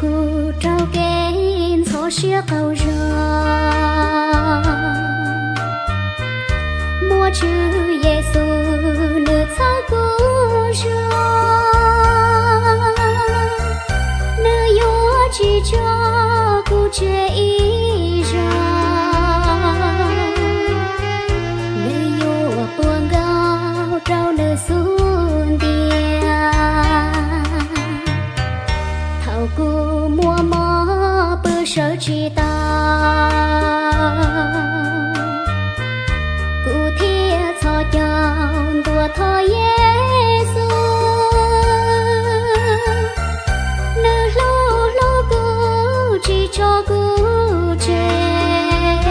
Kuv raug kev ntxhov siab qaug zog, muaj Tswv Yexus nws txhawb kuv zog, nws yuav tsis tso kuv tseg ib zaug, nws yuav puag nkaus rau nws xub ntiag. Thaum kuv muaj mob pw sawv tsis tau, kuv thiaj txhos caug ntuas thov Yexus, nws hlub hlub kuv tsis tso kuv tseg.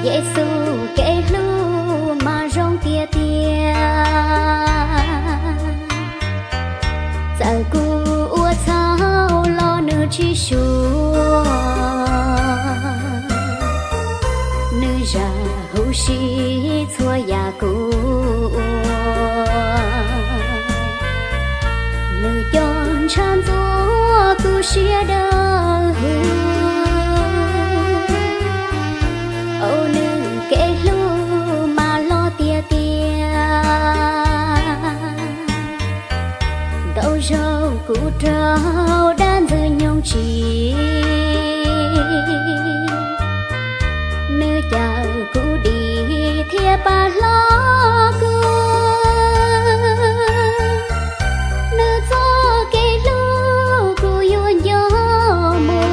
Yexus kev hlub mas zoo tiag tiag, txawm kuv ua txhaum los nws tsis suav, nws zam huv si txhua yam kuv ua, nws coj ntshav ntxuav kuv siab dawb huv. Au, nws kev hlub mas loj tiag tiag, ntau zaus kuv raug dab ntxwg nyoog tsim, nws cawm kuv dim thiab pab hlob kuv, nws txoj kev hlub kuv yuav nco mus,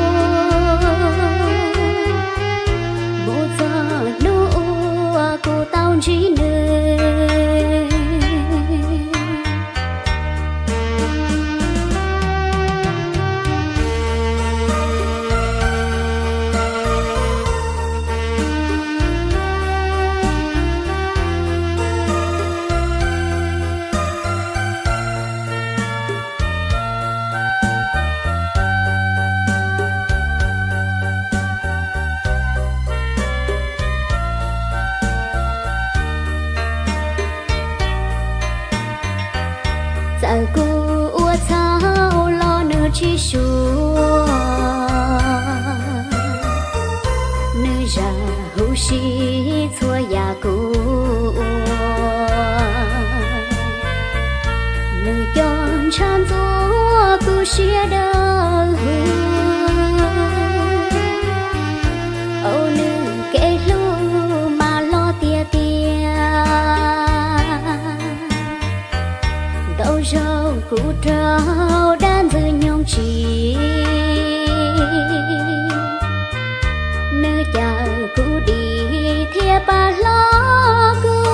mus txog hnub uas kuv tau ntsib nws. Txawm kuv ua txhaum los nws tsis suav, nws zam huv si txhua yam kuv ua, nws coj ntshav ntxuav kuv siab dawb huv. Au, nws kev hlub mas loj tiag tiag, ntau zaus kuv raug dab ntxwg nyoog tsim, nws cawm kuv dim thiab pab hlob kuv,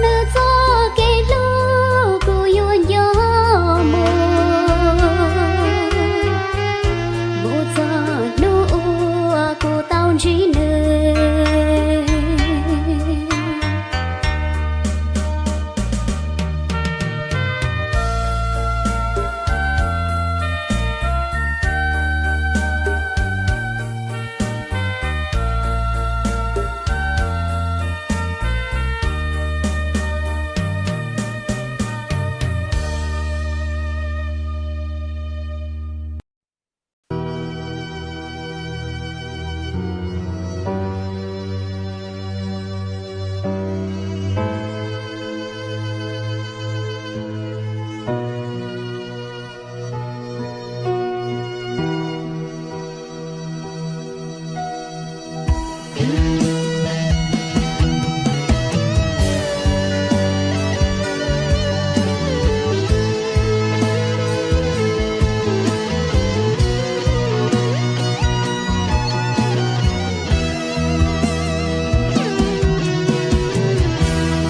nws txoj kev hlub kuv yuav nco mus, mus txog hnub uas kuv tau ntsib nws.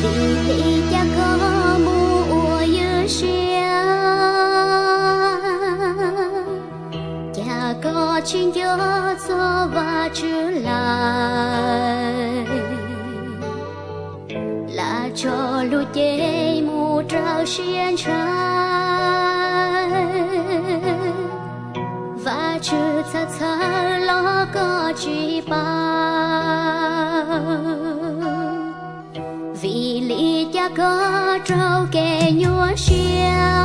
Vim li cas koj mus ua ywg siab? Cas koj tsis nco txog Vajtswv lawm? Lam tso lub cev mus raws siab ntshaw. Vajtswv txhawj txhawj los koj tsis paub. Vim li cas koj raug kev nyuaj siab?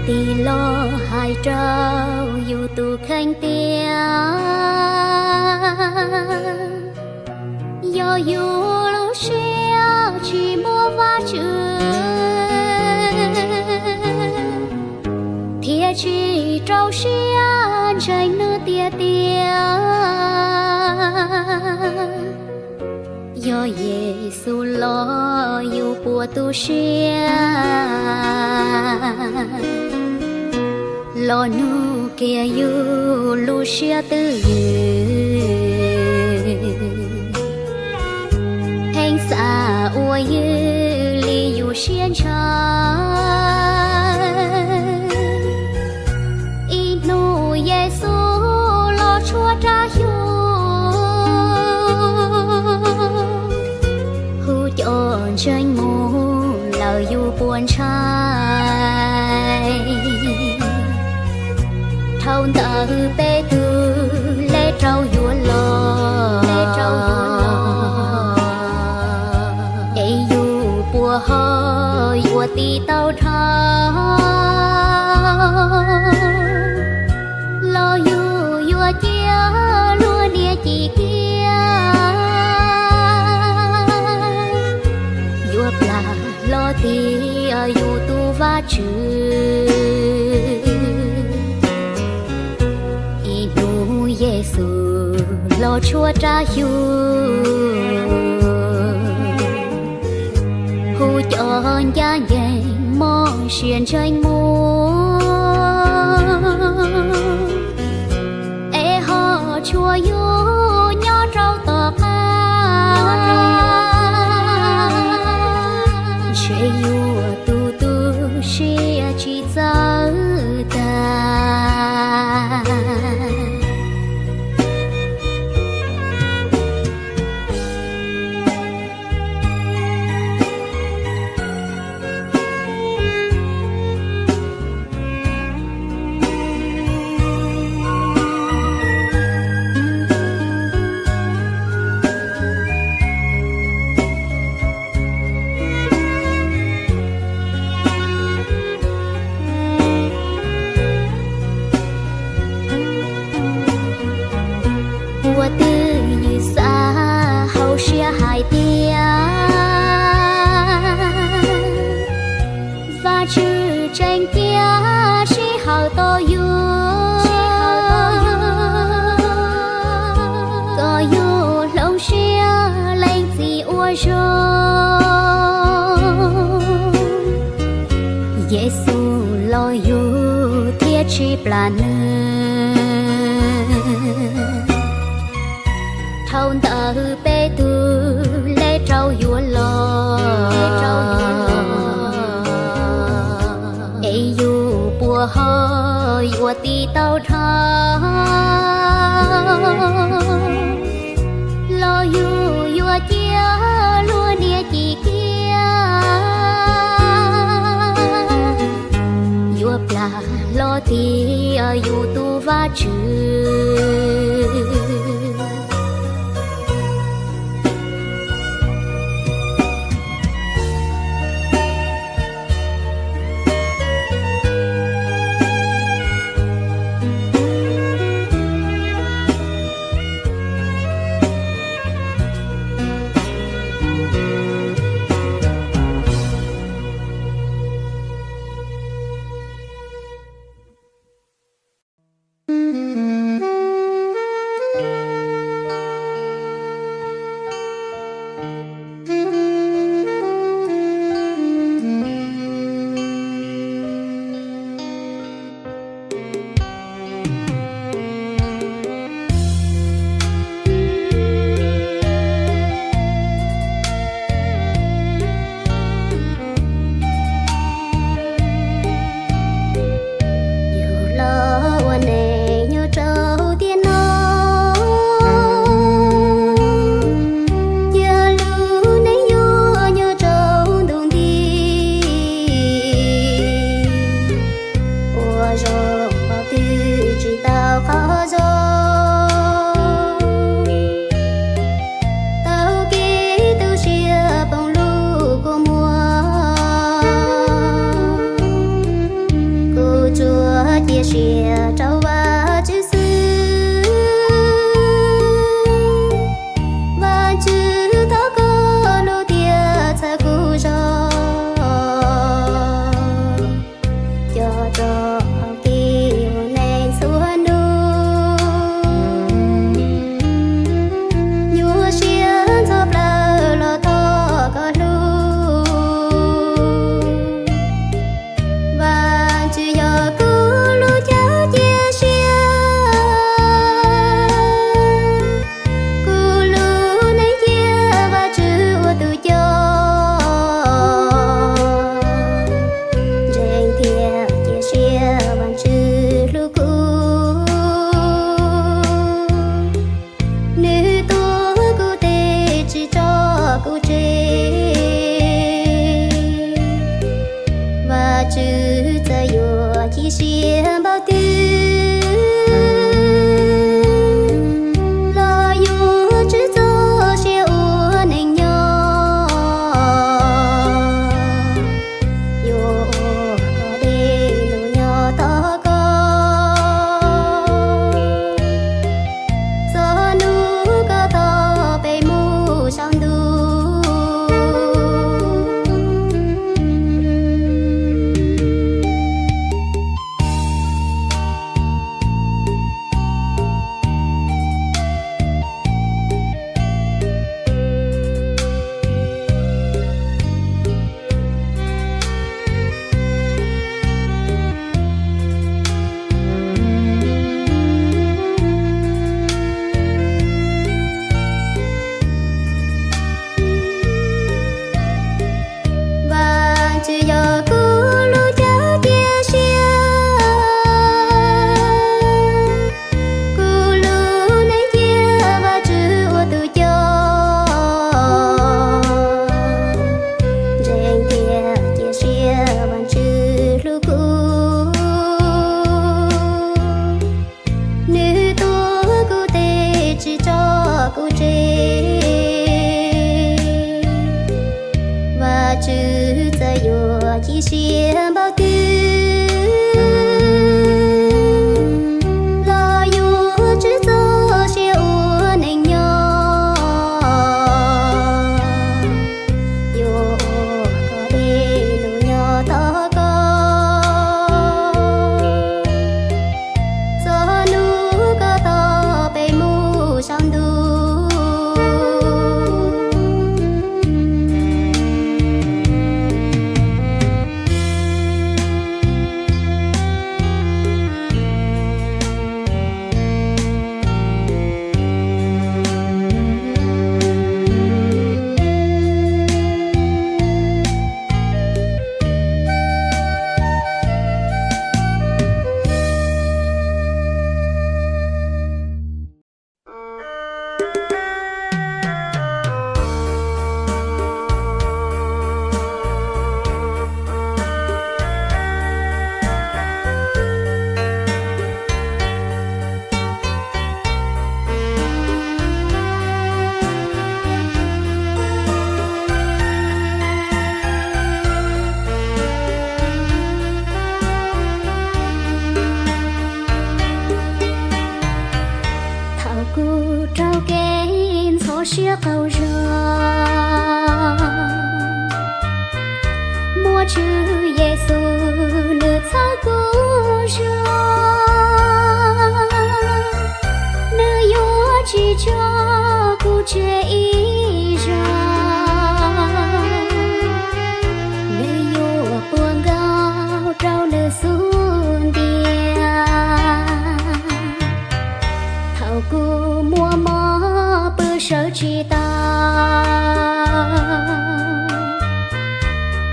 Tig los hais rau yus tus kheej tias, yog yus lub siab tsis muaj Vajtswv, thiab tsis rau siab ntseeg nws tiag tiag, yog Yexus los yus puas tu siab? Los nug kiag yus lub siab twj ywm, pheej xav ua ywg li yus siab ntshaw. Ib hnub Yexus los tshuab rab xyu, hu cov ntseeg mus lawm yus puas ntshai? Dhau ntawd Petus le rau yuav los, es yus puas ho yuav tiv tau dhau? Los yus yuav cia luag niam cim kiag, yuav plam hlo tiag yus tus Vajtswv? Ib hnub Yexus los tshuab rab xyu, hu cov ncaj ncees mob siab ntseeg mus, es ho tshuav yus nyob rau tom qab, ntshe yuav tu tu siab tsis txawj tag. Ua twj ywm xav hauv siab hais tias, Vajtswv tseem cia sij hawm tos yus, kom yus hloov siab lees txim ua zoo. Yexus los yus thiaj tsis plam nws. Dhau ntawd Petus le rau yuav los, es yus puas ho yuav tiv tau dhau? Los yus yuav cia luag niam cim kiag, yuav plam hlo tiag yus tus Vajtswv? Cia rau Vajtswv xwb, Vajtswv thov koj hlub thiab txhawb kuv zog, coj rau hauv kev ua neej txhua hnub. Nyuaj siab ntxhov plawv los thov koj hlub. Vajtswv yog kuv lub caij cia siab, kuv lub neej cia Vajtswv ua tus coj, ntseeg thiab cia siab Vajtswv hlub kuv. Nws tuav kuv tes tsis tso kuv tseg. Vajtswv txawm yuav chim siab npaum twg los yuav tswj txoj sia ua neej nyob, yuav ua koj dej num nyob tos koj txog hnub koj tos peb mus saum ntuj. Vajtswv yog kuv lub caij cia siab, kuv lub neej cia Vajtswv ua tus coj, ntseeg thiab cia siab Vajtswv hlub kuv. Nws tuav kuv tes tsis tso kuv tseg. Vajtswv txawm yuav chim siab npaum twg los yuav tswj txoj sia ua neej nyob, yuav ua koj dej num nyob tos koj txog hnub koj tos peb mus saum ntuj. Thaum kuv raug kev ntxhov siab qaug zog, muaj Tswv Yexus nws txhawb kuv zog, nws yuav tsis tso kuv tseg ib zaug, nws yuav puag nkaus rau nws xub ntiag. Thaum kuv muaj mob pw sawv tsis tau,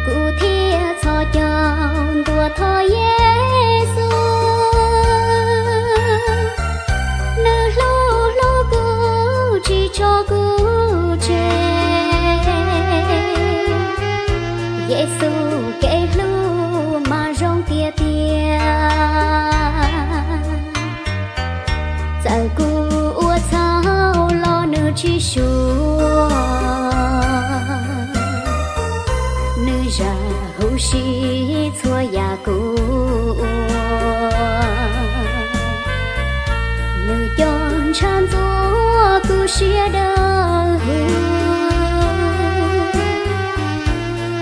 kuv thiaj txhos caug ntuas thov Yexus, nws hlub hlub kuv tsis tso kuv tseg. Yexus kev hlub mas zoo tiag tiag, txawm kuv ua txhaum los nws tsis suav, nws zam huv si txhua yam kuv siab dawb huv,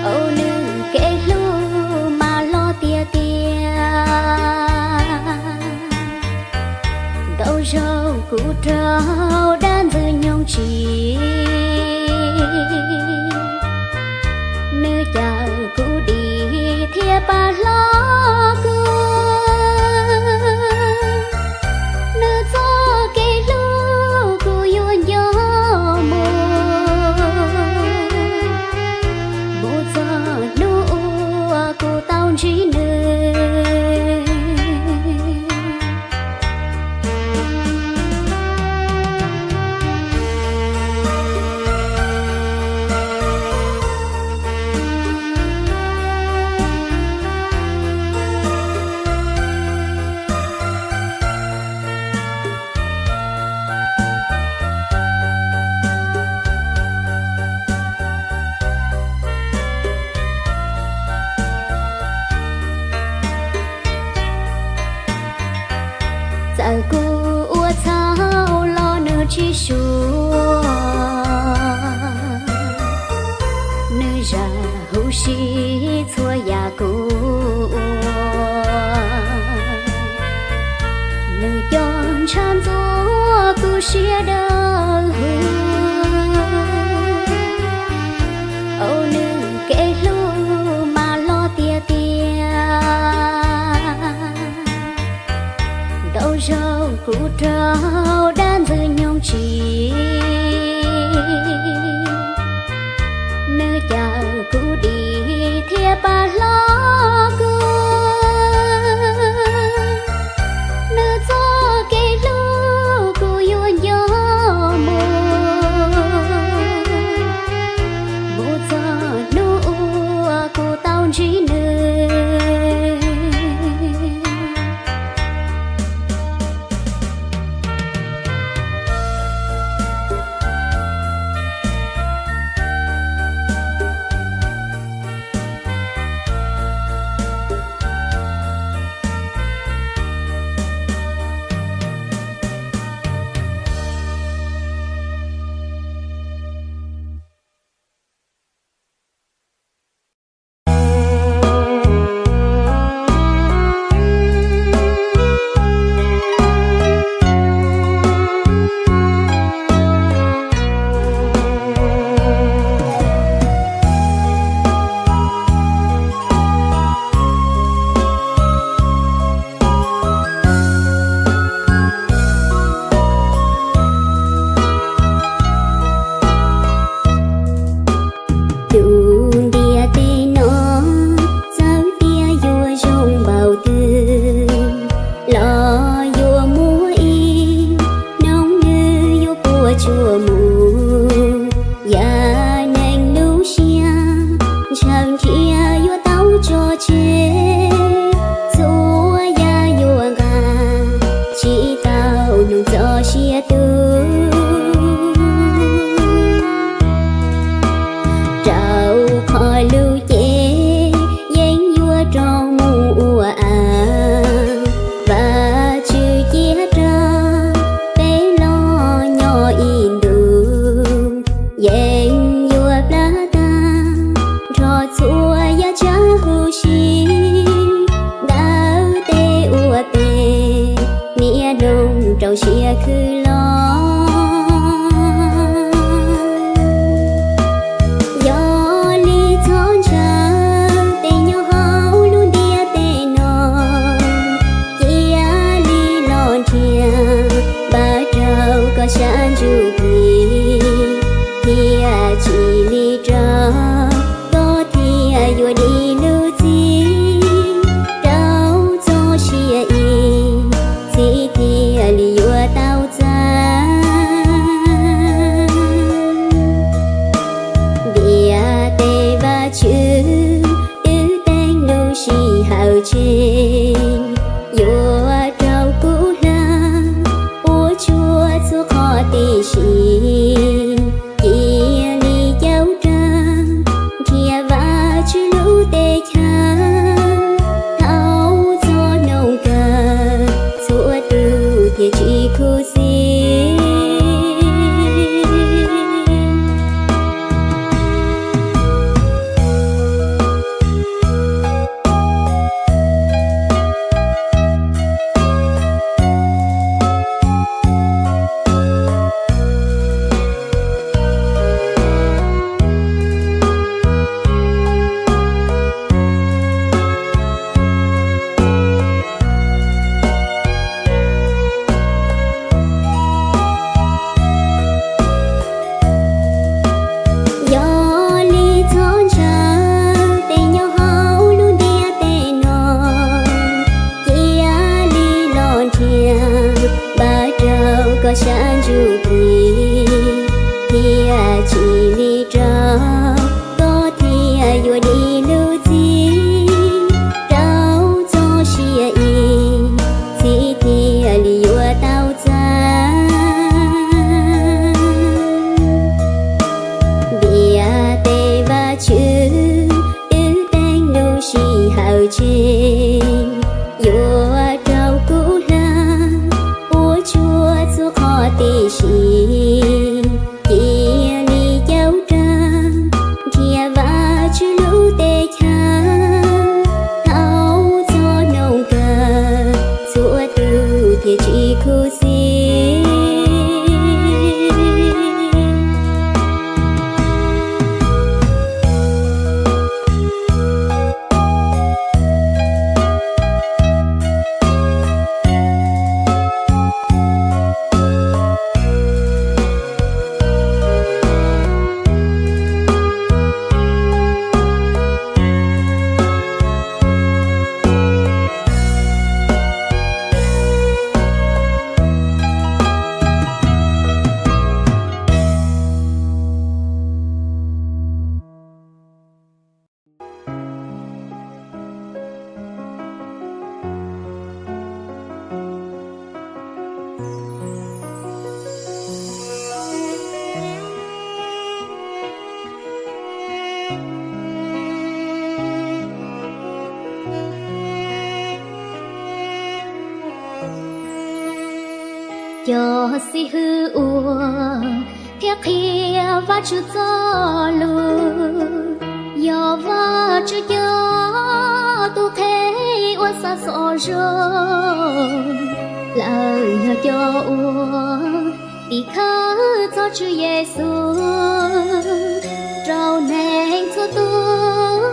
au nws kev hlub mas los tiag tiag. Ntau zaug kuv raug dab ntxwg nyoog tsim, nws cawm kuv dim thiab pab hlob kuv. Nws txoj kev hlub kuv yuav nco mus, mus txog hnub uas kuv tau ntsib nws. Txawm kuv ua txhaum los nws tsis suav, nws zam huv si txhua yam kuv ua. Nws coj ntshav ntxuav kuv siab dawb huv, au nws kev hlub mas los tiag tiag. Ntau zaug kuv raug dab ntxwg nyoog tsim, nws cawm kuv dim thiab pab hlob kuv. Nws txoj kev hlub kuv yuav nco mus, mus txog hnub uas kuv tau ntsib nws. Tus ntiaj teb no txawm tias yuav zoo npaum twg los yuav muaj ib hnub nws yuav puas tsuaj mus. Yam neeg lub siab ntshaw ntsiav yuav tau tso tseg, txhua yam yuav nqa tsis tau nug txoj sia tu. Rau qhov lub cev yeej yuav rov mus ua a, Vajtswv cia rau peb los nyob ib ntus, yeej yuav plab tag nrho txhua yam tsav huv si ntawm tej uas peb niaj hnub rau siab khwv los. Yog li txhob ntshaw tej nyob hauv lub ntiaj teb no, cia li los nrhiav npaj rau koj sab ntsuj plig, thiaj tsis li rau koj thiaj yuav dim lub txim rau txoj sia ib txhis thiaj li yuav tau txais. Ntiaj teb Vajtswv twb teem lub sij hawm tseg, yuav rau kuv hla puas tsuaj txhua qhov tib si. Cia li caum rau nrhiav Vajtswv lub teb chaws, thaum txog hnub kawg txhua tus thiaj tsis khuv xim. Yog xib hwb uas thiab qhia Vajtswv txoj lus, yog Vajtswv cov tub qhe uas xav txoj zoo. Lawv yog cov uas tim khawv txog Tswv Yexus rau neeg txhua tus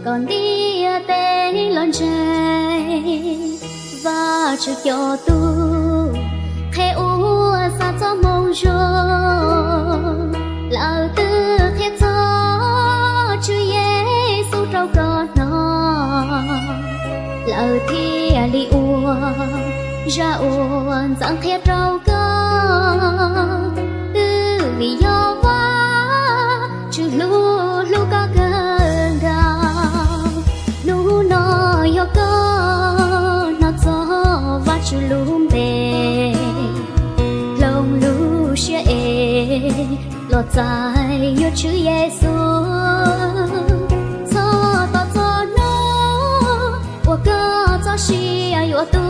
kom ntiaj teb los ntseeg. Vajtswv cov tub qhe uas xav txoj moo zoo, lawv twb qhia txog Tswv Yexus rau koj hnov, lawv thiaj li ua zaj uas ntxeev qhia rau koj. Twb vim yog Vajtswv hlub hlub koj kawg nkaus, hnub no yog koj hnov txog Vajtswv lub npe, hloov lub siab es los txais yuav Tswv Yexus. Txog tom txog hnub uas koj txoj sia yuav tu,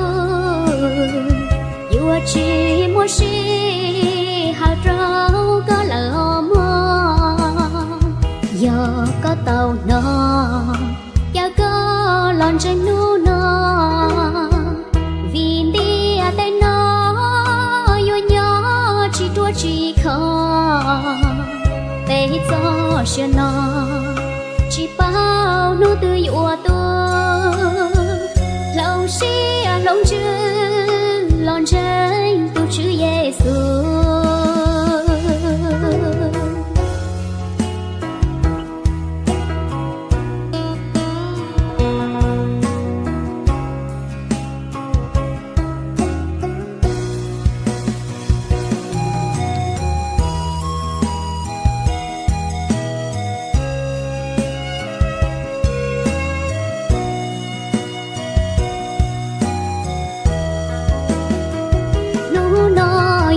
yuav tsis muaj sij hawm rau koj lawm os mog. Yog koj tau hnov, caw koj los ntseeg hnub no, vim ntiaj teb no yuav nyob tsis ruaj tsis khov. Peb txoj sia no tsis paub hnub twg yuav tuag, hloov siab hloov ntsws los ntseeg tus Tswv Yexus. Hnub no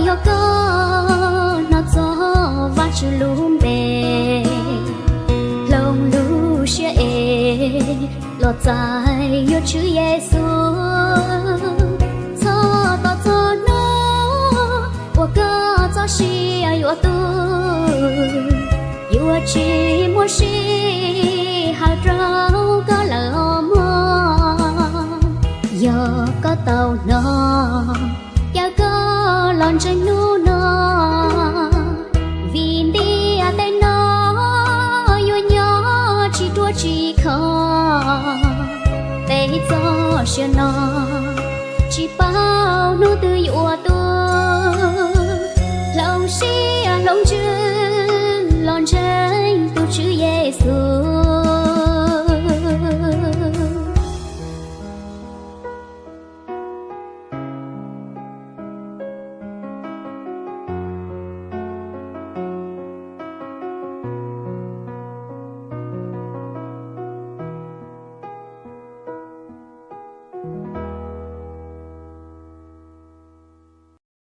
yog koj hnov txog Vajtswv lub npe, hloov lub siab es los txais yuav Tswv Yexus. Txog tom txog hnub uas koj txoj sia yuav tuag, yuav tsis muaj sij hawm rau koj lawm os mog. Yog koj tau hnov, caw koj los ntseeg hnub no, vim ntiaj teb no yuav nyob tsis ruaj tsis khov. Peb txoj sia no